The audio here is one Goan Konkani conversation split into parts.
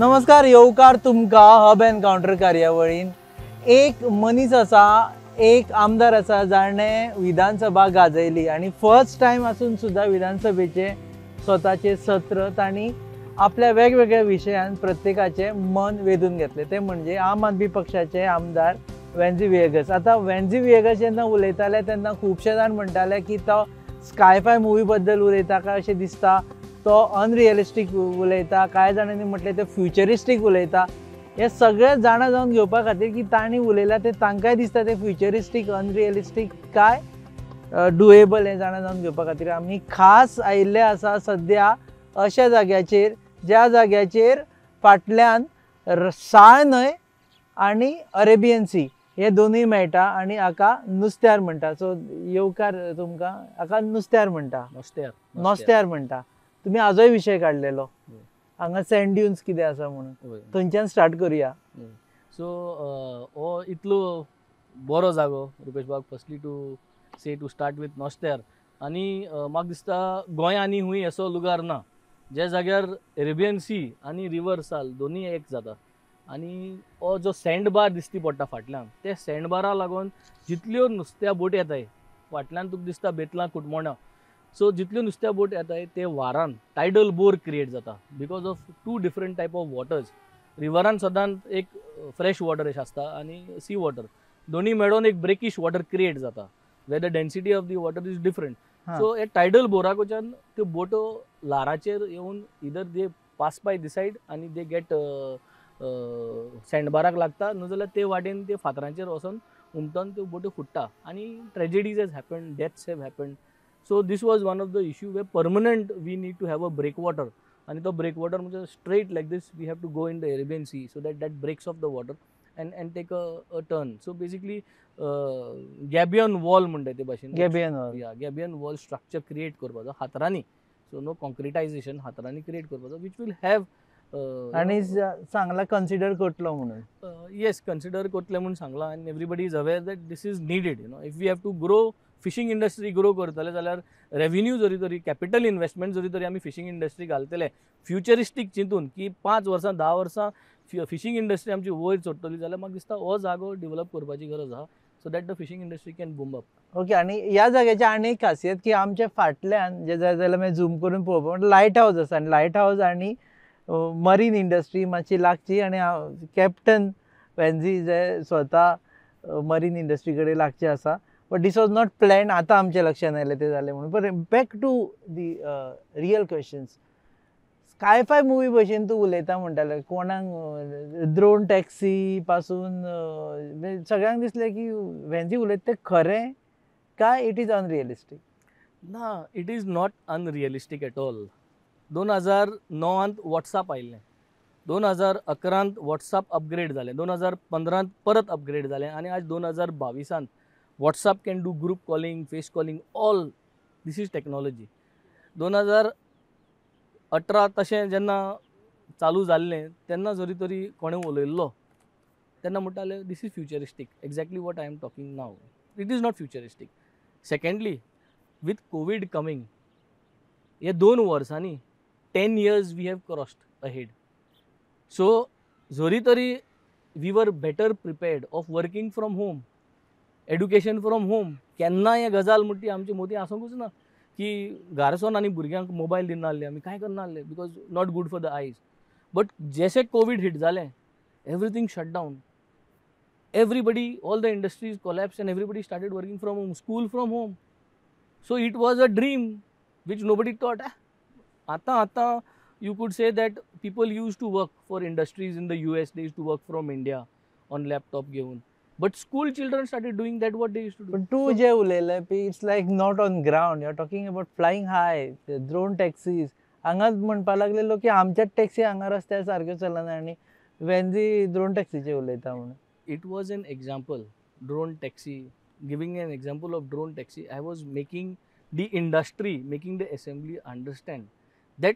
नमस्कार, येवकार तुमकां हब एनकावंटर कार्यावळीन. एक मनीस आसा, एक आमदार आसा जाणें विधानसभा गाजयली आनी फर्स्ट टायम आसून सुद्दां विधानसभेचें स्वताचें सत्र तांणी आपल्या वेगवेगळ्या विशयान प्रत्येकाचें मन वेधून घेतलें. तें म्हणजे आम आदमी पक्षाचे आमदार वेन्झी व्हिएगस. आतां वेन्झी व्हिएगस जेन्ना उलयताले तेन्ना खुबशे जाण म्हणटाले की तो स्कायफाय मुवी बद्दल उलयता काय अशें दिसता, तो अनरियलिस्टीक उलयता, कांय जाणांनी म्हटलें ते फ्युचरिस्टीक उलयता. हे सगळें जाणा जावन घेवपा खातीर की तांणी उलयलां तें तांकांय दिसता तें फ्युचरिस्टीक, अनरियलिस्टीक काय डुएबल, हें जाणा जावन घेवपा खातीर आमी खास आयिल्ले आसा सद्या अशा जाग्याचेर ज्या जाग्याचेर फाटल्यान साळ न्हंय आनी अरेबियन सी हे दोनूय मेळटा आनी हाका नुस्त्यार म्हणटा. सो येवकार तुमकां. हाका नुस्त्यार म्हणटा, नुस्त्यार म्हणटा. तुमी आजोय विशय काडलेलो हांगा सँड ड्युन्स कितें आसा म्हणून, थंयच्यान स्टार्ट करुया. सो हो इतलो बरो जागो रुपेश बाब, firstly to say to start with नुस्त्यार. आनी म्हाका दिसता गोंय आनी हुंय असो लुगार ना ज्या जाग्यार अरेबियन सी आनी रिवर साल दोनूय एक जाता. आनी हो जो सँड बार दिसती पडटा फाटल्यान, ते सँड बारा लागून जितल्यो नुस्त्या बोट येताय फाटल्यान तुका दिसता बेतलां कुटमोणां. सो जितल्यो नुस्त्या बोट येताय ते वारान टायडल बोर क्रिएट जाता because of two different type of waters. रिवरान सदांच एक फ्रेश वॉटर अशें आसता आनी सी वॉटर, दोनूय मेळोन एक ब्रेकीश वॉटर क्रिएट जाता where the density of the water is different. So हे टायडल बोराकोच्यान त्यो बोटो ल्हाराचेर येवन either they pass by the side आनी they get सँडबाराक लागता, न्हू जाल्यार ते वाटेन ते फातरांचेर वचोन उमटोन त्यो बोट्यो फुट्टा आनी tragedies has happened, deaths have happened. So this was one of the issue where permanent we need to have a break water. आनी तो ब्रेक वॉटर म्हणजे straight like this we have to go in the Arabian sea so that that breaks off the water and take a turn. So basically gabion wall म्हणटा ते भाशेन, गॅबियन वॉल, या गॅबियन वॉल स्ट्रक्चर क्रिएट करपाचो हातरांनी. सो नो कॉन्क्रिटायझेशन, हातरांनी क्रिएट करपाचो which will have. आनी सांगला कन्सिडर करतलो म्हणून. येस, कन्सिडर करतले म्हणून सांगला आनी everybody is aware that this is needed. You know if we have to grow fishing industry, grow करतले जाल्यार रेव्हेन्यू जरी तरी कॅपिटल इन्व्हेस्टमेंट जरी तरी आमी फिशींग इंडस्ट्री घालतले फ्युचरिस्टीक चिंतून की 5 वर्सां 10 वर्सां फिशींग इंडस्ट्री आमची वयर चडटली जाल्यार म्हाका दिसता हो जागो डेव्हलप करपाची गरज आसा so that the fishing industry can boom up. Okay. आनी ह्या जाग्याची आनी एक खासियत की आमच्या फाटल्यान जे जाय जाल्यार मागीर झूम करून पळोवपाक लायट हावज आसा आनी लायट हावज आनी मरीन इंडस्ट्री मातशी लागची आनी कॅप्टन वेन्झी जे स्वता मरीन इंडस्ट्री कडेन लागचे आसा. But this was not plan, आतां आमच्या लक्षांत आयलें तें जालें म्हणून. But back to the real questions. Sci-fi movie भशेन तूं उलयता म्हणटाले, कोणाक ड्रोन टॅक्सी पासून सगळ्यांक दिसलें की वेन्झी उलयता तें खरें काय it is unrealistic? ना, it is not unrealistic at all. 2009 WhatsApp आयिल्लें, 2011 वॉट्सॅप अपग्रेड जालें, 2015 परत अपग्रेड जालें आनी आज 2022 WhatsApp can do group calling, face calling, all this is technology. 2018 तशें जेन्ना चालू जाल्लें तेन्ना जरी तरी कोणें उलयल्लो तेन्ना म्हणटाले this is futuristic, exactly what I am talking now. It is not futuristic. Secondly, with COVID coming, हे 2 वर्सांनी 10 years we have crossed ahead. So जरी तरी we were better prepared of working from home, education from home, केन्ना हे गजाल म्हणटी आमची मोती आसूंकूच ना की घरा आनी भुरग्यांक मोबायल दिना आहले आमी, कांय करना आहले because not good for the eyes. But जशें कोवीड हिट जालें everything shut down, everybody, all the industries collapse and everybody started working from home, school from home. So it was a dream which nobody thought. आतां आतां you could say that people used to work for industries in the US, they used to work from India on laptop घेवन. But school children started doing that what they used to do. But तूं जें उलयलें पळय, it's like not on ground, you are talking about flying high, drone taxis. हांगाच म्हणपाक लागले लोक की आमच्याच टॅक्सी हांगा रस्त्यार सारक्यो चलना आनी वेन्झी ड्रोन टॅक्सीचेर उलयता म्हणून. It was an example, drone taxi, giving an example of drone taxi. I was making the industry, making the assembly understand that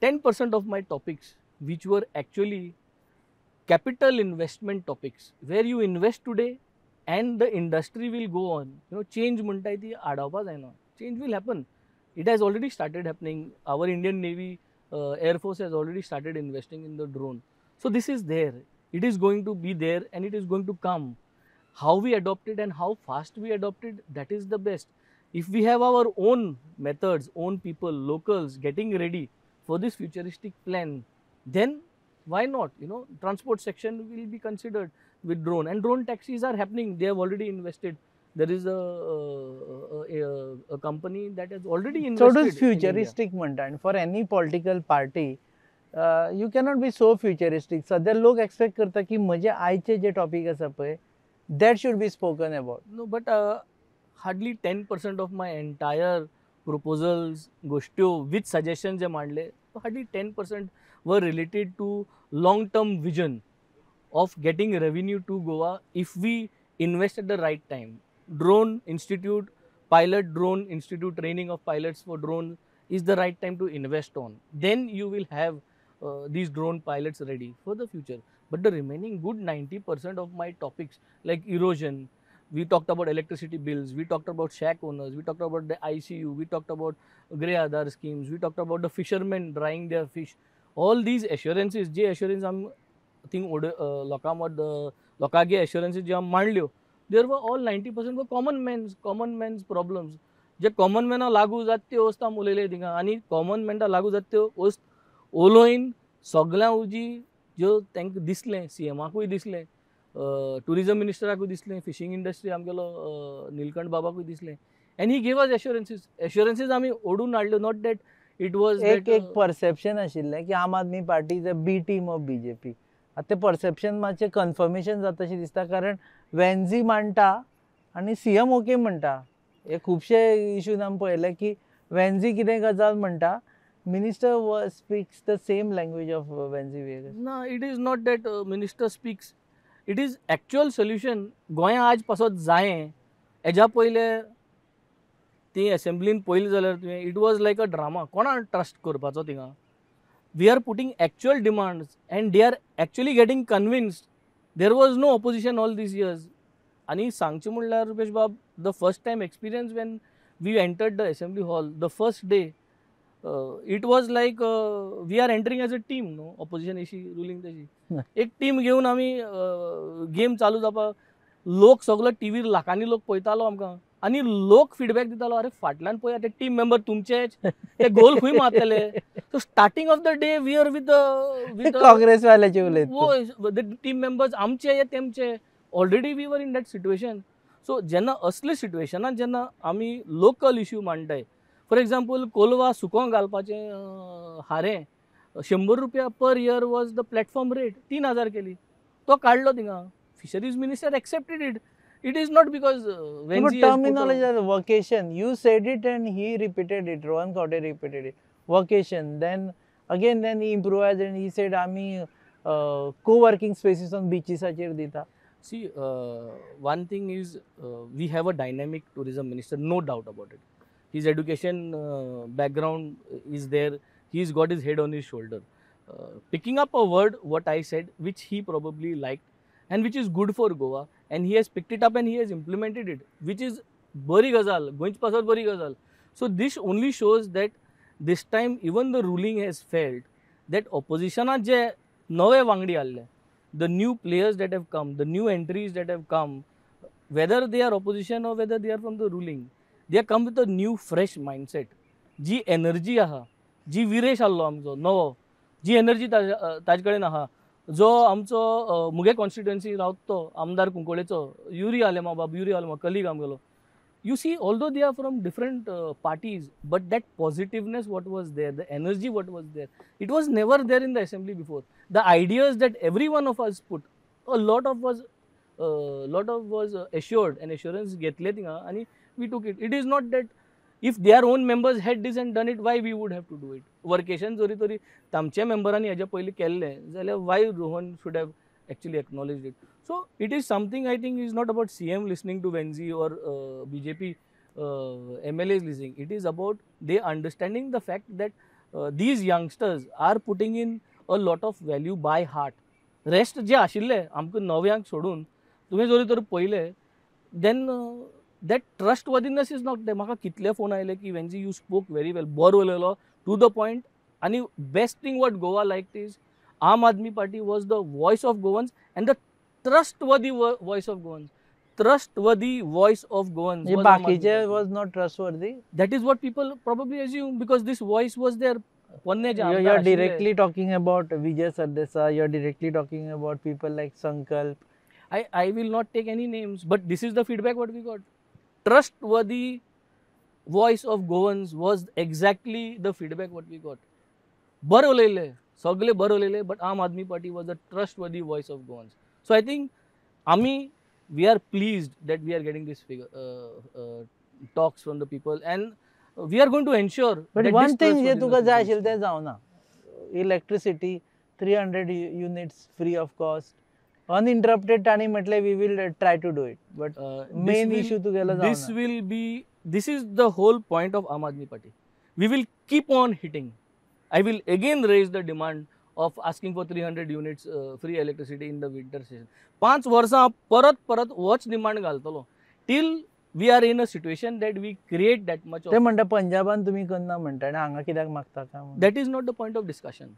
10% of my topics which were actually capital investment topics where you invest today and the industry will go on. You know, change म्हणटाय ती आडावपा जायना. Change will happen. It has already started happening. Our Indian Navy Air Force has already started investing in the drone. So this is there, it is going to be there and it is going to come. How we adopt it and how fast we adopt it, that is the best. If we have our own methods, own people, locals getting ready for this futuristic plan, then why not? You know, transport section will be considered with drone, and drone taxis are happening. They have already invested. There is a company that has already invested. चडूच futuristic म्हणटा, आनी for any political party you cannot be so futuristic. सद्या लोक एक्सपेक्ट करता की म्हजे आयचे जे टॉपीक आसा पळय, that should be spoken about. No, but hardly 10% of my entire proposals, गोश्ट्यो with suggestion जे मांडले, hardly 10% were related to long term vision of getting revenue to Goa if we invest at the right time. Drone institute, pilot drone institute, training of pilots for drone is the right time to invest on. Then you will have these drone pilots ready for the future. But the remaining good 90% of my topics like erosion, we talked about electricity bills, we talked about shack owners, we talked about the ICU, we talked about grey Aadhaar schemes, we talked about the fishermen drying their fish. All these assurances, J assurance आमी थिंग लोकां लोकांक assurances जे आमी मांडल्यो, there were all 90% were common man's problems. जे कॉमन मॅना लागू जाता त्यो वस्तू आमी उलयले थिंगा, आनी कॉमन मॅना लागू जाता त्यो वस्त उलोवन सगळ्यां उजी ज्यो तांकां दिसलें, सीएमाकूय दिसलें, टुरिजम मिनिस्टराकूय दिसलें, फिशींग इंडस्ट्री आमगेलो निलकंठ बाबाकूय दिसलें, and he gave us assurances. Assurances आमी ओडून हाडल्यो, not that it was एक एक परसेप्शन आशिल्लें की Aam Aadmi Party is a B team of BJP. आतां तें परसेप्शन मातशें कन्फर्मेशन जाता अशें दिसता, कारण वेन्झी मांडटा आनी सीएम ओके म्हणटा. हे खुबशे इशून आमी पळयले की वेन्झी कितें गजाल म्हणटा, minister speaks the same language of Venzy Viegas. ना, it is not that minister speaks, it is actual solution. गोंया आज पासत जायें हेज्या पयले ती एसेंब्लीन पळयली जाल्यार तुवें, it was like a drama. कोणा ट्रस्ट करपाचो थिंगा? We are putting actual demands and they are actually getting convinced. There was no opposition all these years. आनी सांगचें म्हणल्यार रुपेश बाब, the first time experience when we entered the assembly hall, the first day, it was like we are entering as a team, no opposition अशी रुलींग तशी एक टीम घेवन आमी गेम चालू जावपाक, लोक सगलो टीव्हीर लाखांनी लोक पळयतालो आमकां, आनी लोक फिडबॅक दितालो, अरे फाटल्यान पळय ते टीम मेंबर तुमचेच, ते गोल खंय मारतले. So starting of the day we are with with Congress वाल्याचे उलयत, टीम मेंबर्स आमचे या तेमचे, already we were in that situation. So जेन्ना असले सिट्युएशनान जेन्ना आमी लोकल इश्यू मांडटाय, फॉर एग्जाम्पल कोलवा सुकोंक घालपाचें हारें 100 रुपया per year was the platform rate, 3000 केली, तो काडलो थिंगा. Fisheries minister accepted it. It is not because Venzy terminology vacation, you said it and he repeated it, Rohan Khaunte repeated it, vacation. Then again then he improvise and he said आमी को-वर्किंग स्पेसीस ऑन बिचीसाचेर दिता. See, one thing is we have a dynamic tourism minister, no doubt about it. His education background is there, he's got his head on his shoulder. Picking up a word what I said, which he probably liked and which is good for Goa, and he has picked it up and he has implemented it, which is बरी गजाल, गोंयचे पासत बरी गजाल. So this only shows that this time even the ruling has felt that oppositionात जे नवे वांगडी आसले, the new players that have come, the new entries that have come, whether they are opposition or whether they are from the ruling, they have come with a new fresh mindset. Ji energy आहा, जी विरेश आहलो आमचो नवो, जी एनर्जी ताजे कडेन आहा, जो आमचो मुगे कॉन्स्टिट्युएन्सी रावता तो आमदार कुंकळेचो युरी आलेमा बाब, युरी आलेमा कलीग आमगेलो. You see, although they are from different parties, but that positiveness what was there, the energy what was there, it was never there in the assembly before. The ideas that every one of us put, a lot of was assured and assurance घेतले थिंगा आनी we took it. It is not that if their own members had this and done it, why we would have to do it. Workation जरी तरी तामच्या मेंबरांनी हेज्या पयलीं केल्लें जाल्यार why Rohan should have actually acknowledged it. So it is something I think is not about CM listening to Venzy or BJP MLAs listening. It is about they understanding the fact that these youngsters are putting in a lot of value by heart. Rest जे आशिल्ले आमकां नव्यांक सोडून तुवें जरी तर पळयलें, then that trustworthiness is not there. म्हाका कितले फोन आयले की Venzy you spoke very well, बरो उलयलो, टू the point, आनी best thing what Goa like is Aam Aadmi Party was the voice of Goans and the trustworthy voice of Goans. Trustworthy voice of Goans. बाकीचे was not trustworthy. That is what people probably assume because this voice was there. You are directly talking about Vijay Sardesai, you are directly talking about people like Sankalp. I will not take any names, but this is the feedback what we got. Trustworthy voice of Goans was exactly the feedback what we got. बरें उलयले, सगळे बरें उलयले, but Aam Aadmi Party was the trustworthy voice of Goans. So I think आमी we are pleased that we are getting this figure talks from the people and we are going to ensure. But one thing जे तुका जाय आशिल्लें तें जावना. Electricity 300 units free of cost, uninterrupted. तांणी म्हटलें we will try to do it, but main issue तुगेलो जावना. This will be, this is the whole point of Aam Aadmi Party. We will keep on hitting. I will again raise the demand of asking for 300 units free electricity in the winter season. 5 वर्सां परत परत होच डिमांड घालतलो till we are in a situation that we create that much. ते म्हणटा पंजाबान तुमी करना म्हणटा आनी हांगा कित्याक मागता काय? That is not the point of discussion.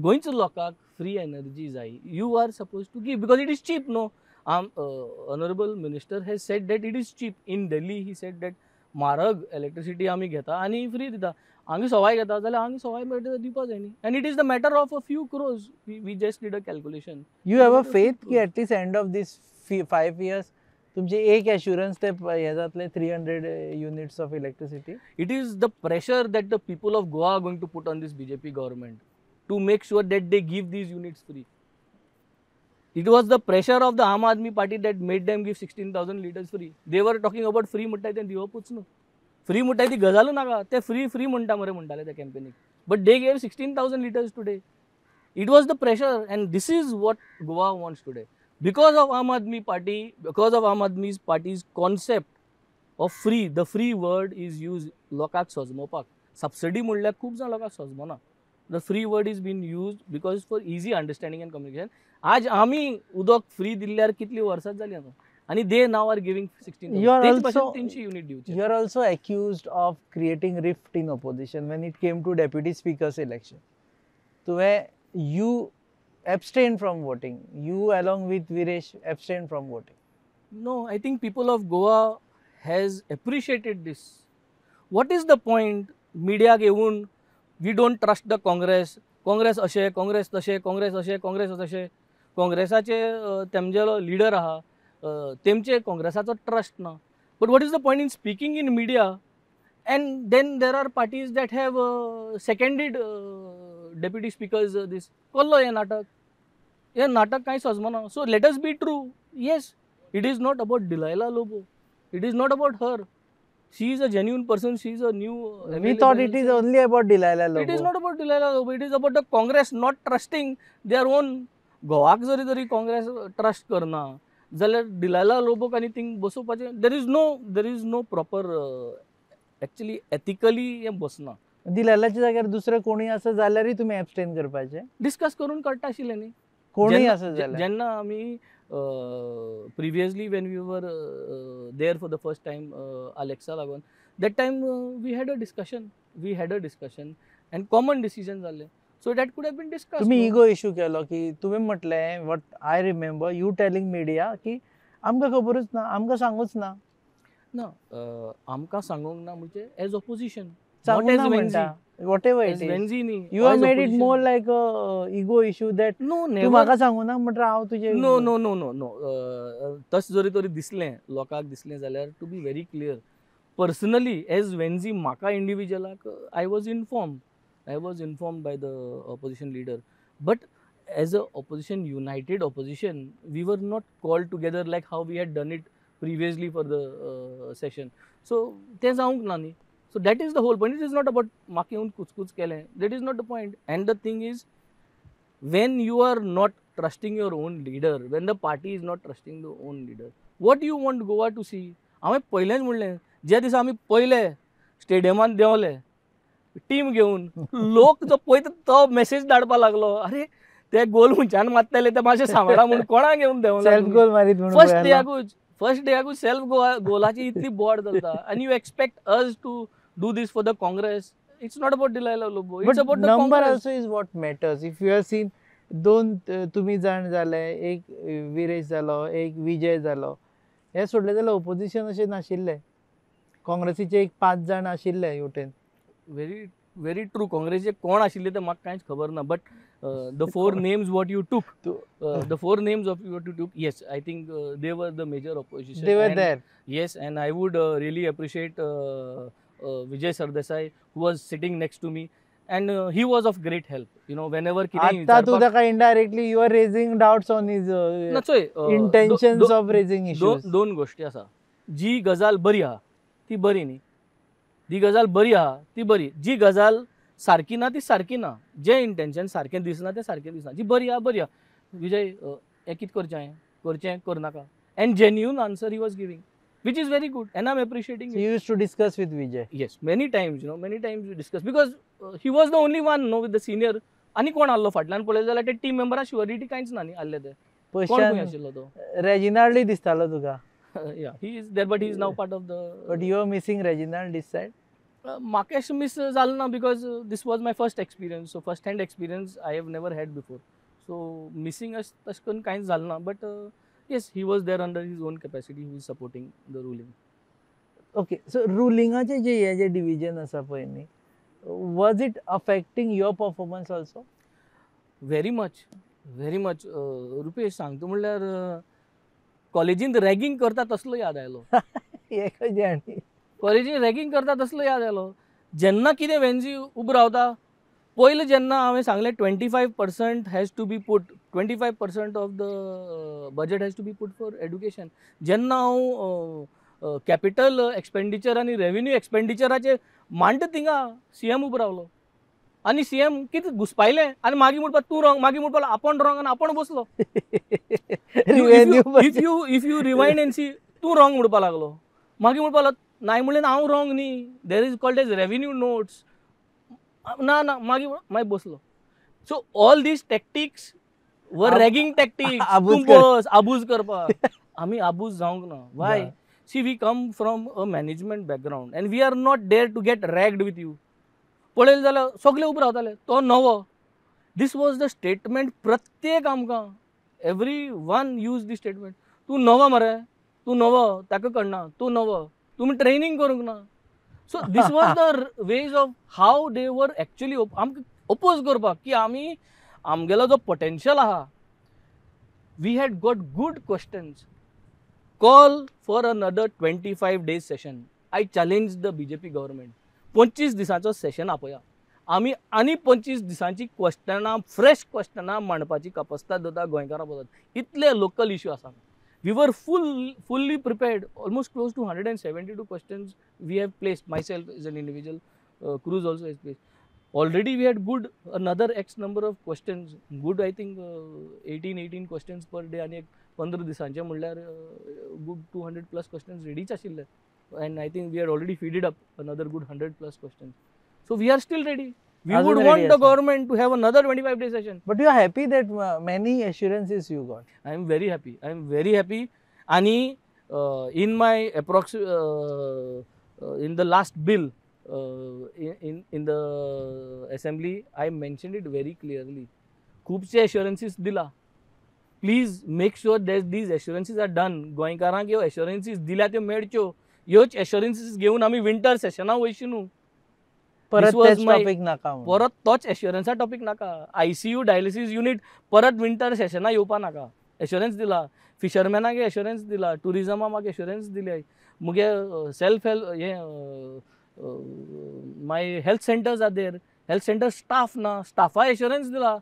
गोंयच्या लोकांक फ्री एनर्जी जाय. You are suppose to give because it is cheap no. Honourable minister has said that it is cheap. In Delhi he said that म्हारग इलेक्ट्रिसिटी आमी घेता आनी फ्री दिता. हांगा सवाय घेता जाल्यार हांगा सवाय मेळटा दिवपा जाय न्ही. And it is the matter of a few crores. We just did a calculation. You have a faith की at least end of this 5 years तुमचे एक एश्युरन्स ते हे जातले 300 units of electricity? It is the pressure that the people of Goa are going to put on this BJP government to make sure that they give these units free. It was the pressure of the Aam Aadmi Party that made them give 16,000 litres free. They were talking about free म्हणटाय तें दिवपूच न्हू. फ्री म्हणटाय ती गजालू नाका, ते फ्री फ्री म्हणटा मरे म्हणटाले त्या कॅम्पेनीक. But they gave 16,000 litres today. It was the pressure and this is what Goa wants today. Because of Aam Aadmi Party, because of Aam Aadmi Party's concept of free, the free word is used लोकांक सजमोवपाक. सबसिडी म्हणल्यार खूब जाण लोकांक सजमना. The free word is been used because for easy understanding and communication. आज आमी उदक फ्री दिल्यार कितली वर्सां जाली आतां आनी they now are giving 16,000 300 unit दिवचे. You are also accused of creating rift in opposition when it came to deputy speaker's election. तुवें you abstain from voting. You along with Viresh abstain from voting. No, I think people of Goa has appreciated this. What is the point? Media घेवन we don't trust the Congress. Congress अशें, Congress तशें, Congress अशें, Congress तशें. काँग्रेसाचे तेमगेलो लिडर आहा, तेमचे काँग्रेसाचो ट्रस्ट ना. But what is the point in speaking in media and then there are parties that have seconded deputy speakers this. कसलो हें नाटक? हें नाटक कांय सजमना. So let us be true. Yes, it is not about Delilah Lobo, it is not about her. She is a genuine person. She is a new. We thought it is only about Delilah Lobo. It is not about Delilah Lobo. It is about the Congress not trusting their own. गोवाक जरी तरी काँग्रेस ट्रस्ट करना जाल्यार डिलायला लोबोक आनी थिंग बसोवपाचें there is no proper actually ethically हें बसना. डिलायलाच्या जाग्यार दुसरें कोणूय आसा जाल्यारूय तुमी एबस्टेन करपाचें? डिस्कस करून कळटा आशिल्लें न्ही. कोणूय आसा जाल्यार जेन्ना आमी previously when we were there for the first time Alexa लागून, that time we had a discussion and common decision जाल्लें. So that could have been discussed. तुमी इगो इशू केलो की तुवें म्हटलें, what I remember you telling media की आमकां खबरूच ना, आमकां सांगूच ना. ना, आमकां सांगूंक ना म्हणजे एज ऑपोजिशन सांगूंक ना म्हणटा. Whatever it is, you have made it more like a ego issue that no, तूं म्हाका सांगू ना म्हणटा हांव तुजें. No no no no no. तशें जरी तरी दिसलें लोकांक दिसलें जाल्यार to be very clear, personally as Venzy म्हाका इंडिविज्युअलाक I was informed by the opposition leader, but as a opposition, united opposition, we were not called together like how we had done it previously for the session. So तें जावंक ना न्ही. So that is the whole point. It is not about म्हाका येवन कुचकूच केलें. That is not the point. And the thing is, when you are not trusting your own leader, when the party is not trusting the own leader, what you want Goa to see? हांवें पयलेंच म्हणलें, ज्या दिसा आमी पयले स्टेडियमांत देंवले टीम घेवन, लोक जो पळयता तो मॅसेज धाडपा लागलो, अरे ते गोल खंयच्यान मारतले ते मातशें सांगला म्हूण कोणाक घेवन देंवला? सेल्फ गोल मारीत म्हणून फर्स्ट डेयाकूच सेल्फ गोलाची इतली बोड चलता आनी you expect us to do this for the Congress. It's not about Delilah Lobo, it's about the number also is what matters. If you have seen दोन तुमी जाण जाले, एक विरेश जालो, एक विजय जालो, हे सोडले जाल्यार ओपोजिशन अशें नाशिल्लें. काँग्रेसीचे एक 5 जाण आशिल्ले हेवटेन. Very very true. काँग्रेसीचे कोण आशिल्ले ते म्हाका कांयच खबर ना, but the 4 names what you took, the 4 names of what you took, yes, I think they were the major opposition. They were there. Yes, and I would really appreciate Vijay Sardesai, who was sitting next to me, and he was of great help. You know, whenever कितें आतां तूं ताका indirectly you are raising doubts on his intentions of raising issues. दोन गोश्टी आसा, जी गजाल बरी आहा ती बरी न्ही, जी गजाल बरी आहा ती बरी, जी गजाल सारकी ना ती सारकी ना, जें इंटेन्शन सारकें दिसना तें सारकें दिसना, जी बरी आहा बरी आहा. विजय हें कितें करचें हांवें, करचें करनाका, and genuine answer he was giving, which is very good, and I am appreciating. You used to discuss with Vijay? Yes, many times, you know, many times we discuss, because he was the only one no with the senior. आनी कोण आहलो फाटल्यान पळयलें जाल्यार ते टीम मेंबरां शुअरिटी कांयच ना न्ही आहले ते. कोण खंय आशिल्लो तो? रेजिनाल्डूय दिसतालो तुका? Yeah, he is there, but he is now part of the. But you are missing Reginald this side? म्हाका अशें मिस जालें ना, because this was my first experience, so first hand experience I have never had before, so missing अशें तशें करून कांयच जालें ना. But yes, he was there under his own capacity, he was supporting the ruling. Okay, so रुलिंगाचे जे हे जे डिविजन आसा पळय न्ही, was it affecting your performance also? Very much, very much. Rupesh सांगता म्हणल्यार कॉलेजींत रॅगिंग करता तसलो याद आयलो. कॉलेजीन रॅगिंग करता तसलो याद आयलो. जेन्ना कितें वेन्जी उबो रावता, पयलें जेन्ना हांवें सांगलें 25% has to be put, 25% of the budget has to be put for education. जेन्ना हांव कॅपिटल एक्सपेंडिचर आनी रेवेन्यू एक्सपेंडिचराचेर मांडटा थिंगा सीएम उबो रावलो आनी सीएम कितें घुसपायलें आनी मागीर म्हणपाक तूं रॉंग, मागीर म्हणपाक आपूण रॉंग आनी आपूण बसलो. If you rewind and see, तूं रॉंग म्हणपाक लागलो, मागीर म्हणपाक लागलो नाय म्हणलें हांव रॉंग न्ही, there is called as revenue notes, ना ना, मागीर मागीर बसलो. So all these tactics were ragging tactics. तूं बस आबूज करपाक. आमी आबूज जावंक ना. Why? See, we come from a management background and we are not there to get ragged with you. पळयलें जाल्यार सगळे उबे रावताले, तो नवो. This was the statement प्रत्येक आमकां, every one use the statement, तूं नवो मरे, तूं नवो, ताका कळना, तूं नवो, तुमी ट्रेनींग करूंक ना. So this was the ways of how they were actually आमकां ओपोज करपाक की आमी आमगेलो जो पोटेन्शियल आहा, we had got good questions. Call for another 25 days session. I challenge the BJP government. 25 दिसांचो सेशन आपया, आमी आनी 25 दिसांची क्वेश्चनां, फ्रेश क्वेश्चनां मांडपाची कपस्ता दवरता गोंयकारां बरोबर. इतले लोकल इश्यू आसा. We were fully prepared, almost close to 172 questions we have placed, myself as an individual, Cruz also has placed. Already we had good another X number of questions, good I think 18 questions per day, आनी एक 15 दिसांचे म्हणल्यार good 200 plus questions रेडीच आशिल्ले. And I think we had already feeded up another good 100 plus questions. So we are still ready. We would want the government to have another 25-day session. But you are happy that many assurances you got? I am very happy. I am very happy. Ani in my in the last bill in the assembly, I mentioned it very clearly. Khubshe assurances dila. Please make sure that these assurances are done. गोंयकारांक ह्यो assurances दिल्या त्यो मेळच्यो. ह्योच assurances घेवन आमी विंटर सेशना वयशी न्हू. परत तेच टॉपिक नाका, परत तोच एश्युरन्सा टॉपिक नाका. आयसीयू डायलिसीस युनिट परत विंटर सेशना येवपा नाका. एश्युरन्स दिला, फिशरमॅनाक एश्युरन्स दिला, ट्युरिजमा म्हाका एश्युरन्स दिले, मुगे सेल्फ हेल्प हे my health centres are there, health centre staff ना, स्टाफा एश्युरन्स दिला.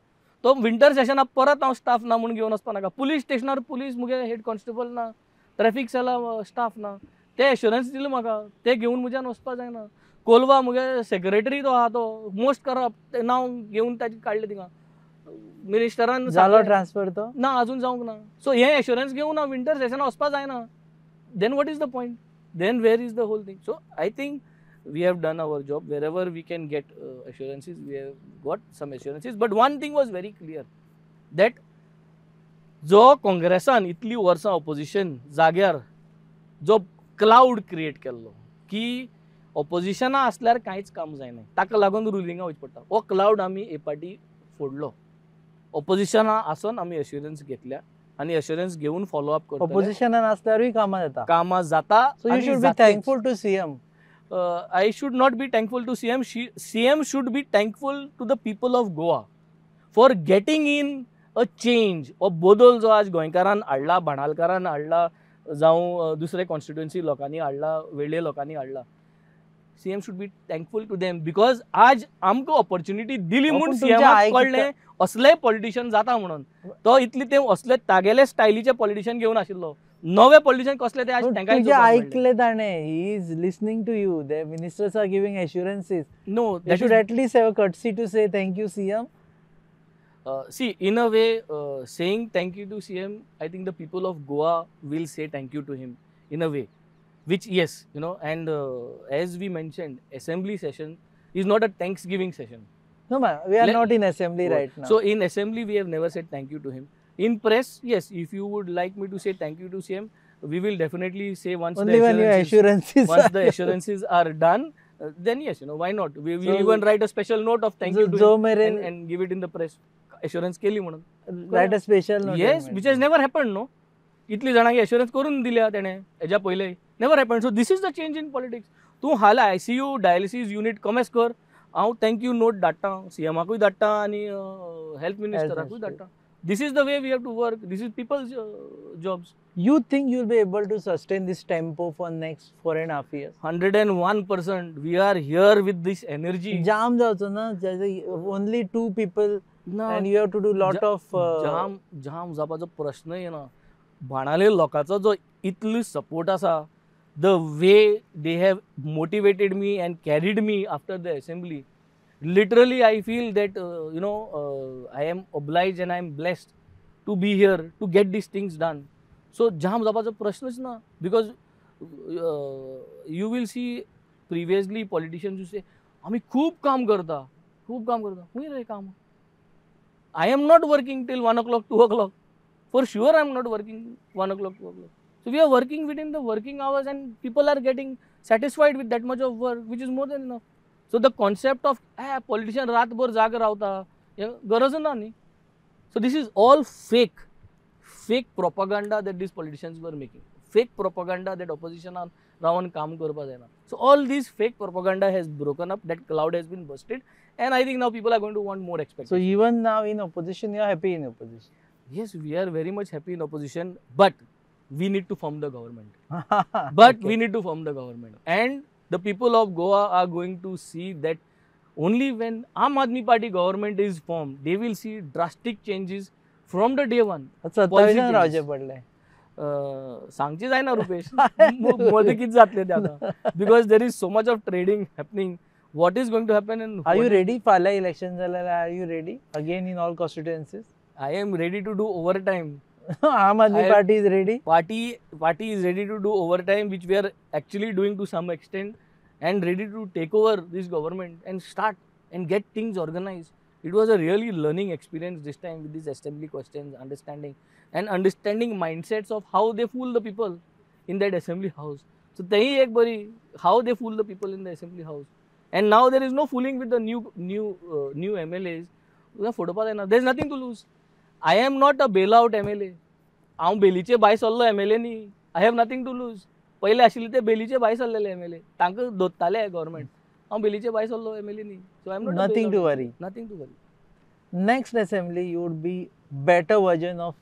तो विंटर सेशना परत हांव स्टाफ ना म्हूण घेवन वचपा नाका. पुलीस स्टेशनार पुलीस मुगे हेड कॉन्स्टेबल ना, ट्रॅफिक सेला स्टाफ ना, ते एश्युरन्स दिले म्हाका, ते घेवन म्हज्यान वचपा जायना. कोलवा मुगे सेक्रेटरी तो आहा तो मोस्ट करप्ट, ते नांव घेवन ताजें काडलें थिंगा मिनिस्टरान. जालो ट्रान्सफर तो? ना, अजून जावंक ना. सो हें एश्युरन्स घेवन हांव विंटर सेशना वचपा जायना. Then what is the point? Then where is the whole thing? So I think we have done our job. Wherever we can get assurances, we have got some assurances. But one thing was very clear, that जो काँग्रेसान इतली वर्सां ऑपोजिशन जाग्यार जो क्लाउड क्रिएट केल्लो की ऑपोजिशना आसल्यार कांयच काम जायना, ताका लागून रुलिंगा वचचें पडटा. हो क्लावड आमी हे पाटी फोडलो. ऑपोजिशना आसून आमी एश्युरन्स घेतल्या आनी एश्युरन्स घेवन फॉलो अप करतले. ऑपोजिशनान आसल्यारूय कामां जाता, कामां जाता. So you should be thankful to CM. I should not be thankful to CM. CM should be thankful to the people of Goa for getting in a change. हो बदल जो आज गोंयकारान हाडला, बाणालकारान हाडला, जावं दुसरे कॉन्स्टिट्युएन्सी लोकांनी हाडला, वेळ्ळे लोकांनी हाडला, CM should be thankful to them because आज आमकां ऑपॉर्च्युनिटी दिली म्हूण सीएमाक कळ्ळें असले पॉलिटिशियन जाता म्हणून. तो इतली ते असले तागेले स्टायलीचे पॉलिटिशियन घेवन आशिल्लो, नवे पॉलिटिशियन कसले ते आज तांकां आयकले ताणें. He is listening to you, the ministers are giving assurances. No, they should at least have a courtesy to say thank you CM. See, in a way, saying thank you to CM, I think the people of Goa will say thank you to him in a way, which yes, you know, and as we mentioned, assembly session is not a thanksgiving session. No, ma, we are not in assembly right now. So in assembly, we have never said thank you to him. In press, yes, if you would like me to say thank you to CM, we will definitely say once only the when your assurances once the assurances are done, then yes, you know, why not? We will even write a special note of thank you to him and give it in the press. Assurance केली म्हणून write a special note. Yes, which has never happened. No, इतली जाणांक एश्युरन्स करून दिल्या तेणें हेज्या पयले, never happened. So this is the change in politics. तूं हाल आयसीयू डायलिसीस युनीट कमेस कर, हांव thank you note धाडटा, सीएमाकूय धाडटा आनी हेल्थ मिनिस्टराकूय धाडटा. This is the way we have to work. This is people's jobs. You think you will be able to sustain this tempo for next 4.5 years? 101%. We are here with this energy. Jam जावचो ना, only 2 people and you have to do lot of jam jam जावपाचो प्रश्न येना. बाणाले लोकांचो जो इतलो सपोर्ट आसा, the way they have motivated me and carried me after the assembly, literally I feel that you know, I am obliged and I am blessed to be here to get these things done. So jam जावपाचो प्रश्नच ना, because you will see previously politicians say आमी खूब काम करता, खूब काम करता. खंय रे काम? I am not working till 1 o'clock, 2 o'clock. For sure I am not working 1 o'clock, 2 o'clock. So we are working within the working hours and people are getting satisfied with that much of work, which is more than enough. So the concept of politician रातभर जाग रावता गरज ना न्ही. So this is all fake, fake propaganda that these politicians were making, fake propaganda that oppositionan रावन काम करपा जायना. So all this fake propaganda has broken up, that cloud has been busted, and I think now people are going to want more expectations. So even now in opposition, you are happy in opposition? Yes, we are very much happy in opposition, but we need to form the government. But okay, we need to form the government. And the people of Goa are going to see that only when Aam Aadmi Party government is formed, they will see drastic changes from the day one. 27 रावचे पडले. सांगचे जायना रुपेश, मदीं कितें जातलें तें आतां, because there is so much of trading happening. What is going to happen? And are you ready? फाल्यां इलेक्शन जाल्यार are you ready again in all constituencies? I am ready to do overtime. Aam Aadmi Party is ready. Party is ready to do overtime, which we are actually doing to some extent, and ready to take over this government and start and get things organized. It was a really learning experience this time with these assembly questions, understanding and understanding mindsets of how they fool the people in that assembly house. So तेही एक बरी how they fool the people in the assembly house. And now there is no fooling with the new MLAs. फोटोपा जायना, there is nothing to lose. I am not a bailout MLA. हांव बेलीचे भायर सरलो MLA न्ही. I have nothing to lose. पयले आशिल्ले ते बेलीचे भायर सरलेले MLA, तांकां दोत्ताले गव्हर्मेंट. हांव बेलीचे भायर सरलो MLA न्ही. So I am not nothing to worry. Nothing to worry. Next assembly you would be better version of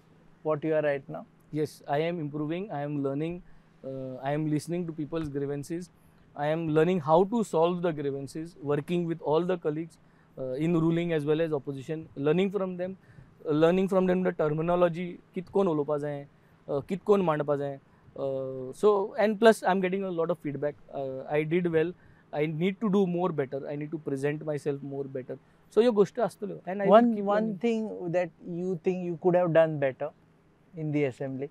what you are right now? Yes, I am improving, I am learning, I am listening to people's grievances, I am learning how to solve the grievances, working with all the colleagues in ruling as well as opposition, learning from them the terminology, कितकोन उलोवपा जाय, कितकोन मांडपा जाय. So and plus I am getting a lot of feedback. I did well, I need to do more better, I need to present myself more better. So ह्यो गोश्टी आसतल्यो. And one thing that you think you could have done better in the assembly?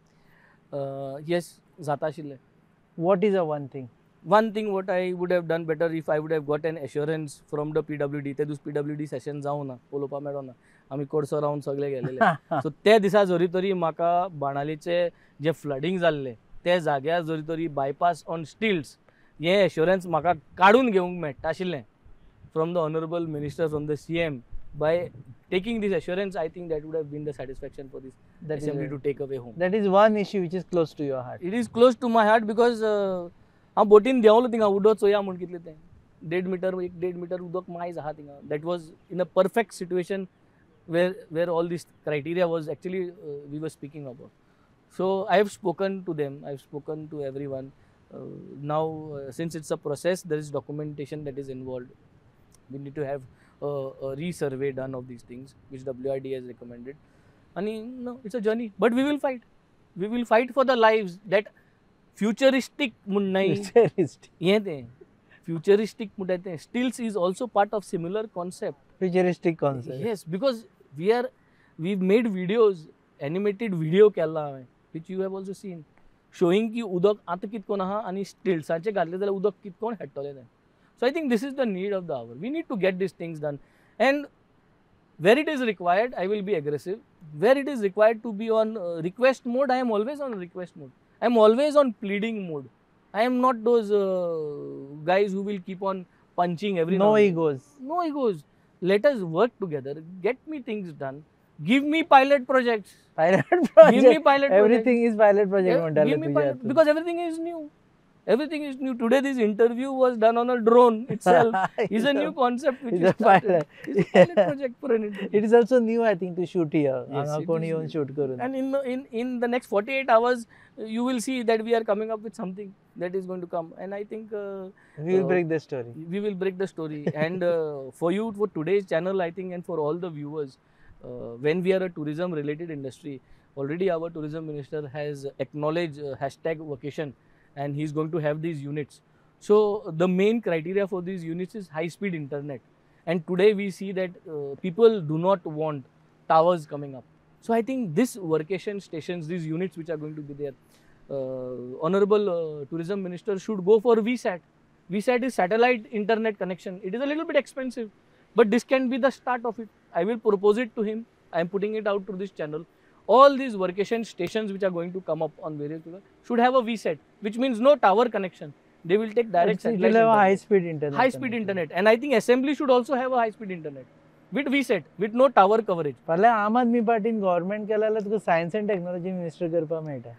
Yes, जाता आशिल्लें. What is a one thing? One thing what I would have done better if I would have got an assurance from the PWD. ते दीस PWD session जावना, उलोवपा मेळना, आमी कोडसो रावन सगळे गेलेले. सो ते दिसा जरी तरी म्हाका बाणालीचे जे फ्लडींग जाल्लें ते जाग्यार जरी तरी बायपास ऑन स्टिल्स हें एश्योरन्स म्हाका काडून घेवंक मेळटा आशिल्लें from the honourable minister, from the CM, by taking this assurance, I think that would have been the satisfaction for this That is assembly right. to take away home. That is one issue which is close to your heart. It is close to my heart because हांव बोटीन देंवलो थिंगा उदक चोया म्हूण कितलें तें 1.5 मिटर, एक 1.5 मिटर उदक मायज आहा थिंगा. That was in a perfect situation where all this criteria was actually we were speaking about. So I have spoken to them, I have spoken to everyone. Now since it's a process, there is documentation that is involved. We need to have a resurvey done of these things, which WRD has recommended. And no, it's a journey, but we will fight. We will fight for the lives that futuristic म्हूण न्हय. Futuristic. हें तें futuristic म्हणटा तें stilts is also part of similar concept. Futuristic concept. Yes, because we made videos, animated video केला हांवें, which you have also seen, showing की उदक आतां कितकोन आहा आनी स्टिल्सांचें घातलें जाल्यार उदक कितकोन हेडटलें तें. So I think this is the need of the hour. We need to get these things done, and where it is required, I will be aggressive. Where it is required to be on request mode, I am always on request mode. I am always on pleading mode. I am not those guys who will keep on punching every No now and then. egos. No egos. Let us work together. Get me things done. Give me pilot projects. Pilot project. Give me pilot projects. Everything is pilot project. Yeah, म्हणटाले give me तुज्या pilot, हातून. Because everything is new. Everything is new. Today this interview was done on a drone itself. Is a new concept which It's is a pilot. It's a pilot project for an interview. It is also new, I think, to shoot here. Yes, हांगा it कोण is येवन new. Shoot करून. And in the next 48 hours, you will see that we are coming up with something that is going to come. And I think we will break the story. We will break the story. And for you, for today's channel, I think, and for all the viewers, when we are a tourism related industry, already our tourism minister has acknowledged hashtag vacation, and he is going to have these units. So the main criteria for these units is high speed internet. And today we see that people do not want towers coming up. So I think this workation stations, these units which are going to be there, honorable tourism minister should go for VSAT. VSAT is satellite internet connection. It is a little bit expensive, but this can be the start of it. I will propose it to him. I am putting it out through this channel. All these workation stations which are going to come up on various should have a VSAT, which means no tower connection. They will take direct It will satellite have a internet. high speed internet. High speed internet. And I think assembly should also have a high speed internet with VSAT, with no tower coverage. फाल्यां आम आदमी पार्टीन गव्हर्मेंट केलें जाल्यार तुका सायन्स एंड टेक्नॉलॉजी मिनिस्टर करपाक मेळटा.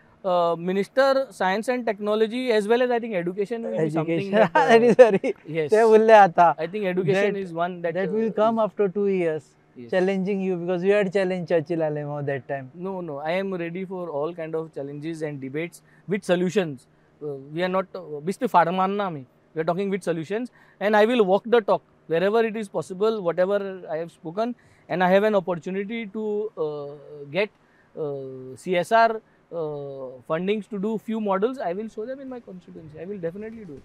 Minister Science and Technology as well as I think education will be something education that, that is very yes. ते उरले आतां. I think education That- is one that, that will come is, after 2 years. Yes. Challenging you because you had challenged Churchill Alemao that time. No, no, I am ready for all kind of challenges and debates with solutions. We are not बिस्ते फार मारना आमी. We are talking with solutions, and I will walk the talk wherever it is possible, whatever I have spoken, and I have an opportunity to get CSR fundings to do few models. I will show them in my constituency. I will definitely do it.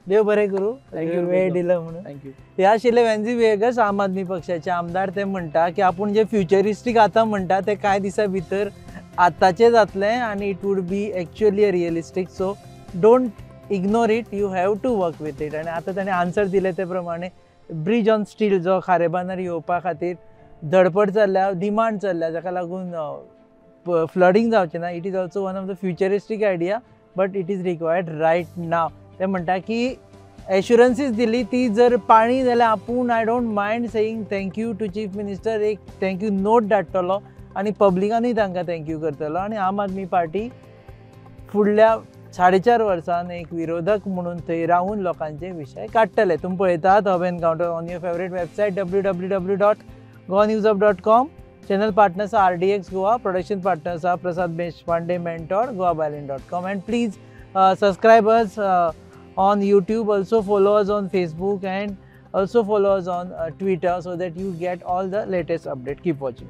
देव बरें करूं. Thank you, वेळ Rupesh. दिला म्हणून. Thank you. हे आशिल्ले वेन्झी व्हिएगस, आम आदमी पक्षाचे आमदार. ते म्हणटा की आपूण जे फ्युचरिस्टीक आतां म्हणटा ते कांय दिसां भितर आतांचें जातलें आनी it would be actually a realistic. So don't ignore it, you have to work with it. आनी आतां ताणें आन्सर दिले ते प्रमाणे ब्रिज ऑन स्टील जो खारेबांदार येवपा खातीर धडपड चल्ल्या, डिमांड चल्ल्या, जाका लागून फ्लडींग जावचें ना. It is also one of the futuristic idea, but it is required right now. ते म्हणटा की एश्युरन्सीस दिली ती जर पाळी जाल्यार आपूण I don't mind saying thank you to chief minister, एक thank you note धाडटलो आनी पब्लिकानूय तांकां thank you करतलो. आनी आम आदमी पार्टी फुडल्या 4.5 वर्सान एक विरोधक म्हणून थंय रावून लोकांचे विशय काडटले. तुमी पळयतात Hub Encounter on your favourite website www.goanewshub.com. Channel partners are RDX Goa, production partners are Prasad Deshpande Mentor, goabyline.com. And please subscribe us on YouTube, also follow us on Facebook, and also follow us on Twitter, so that you get all the latest update. Keep watching.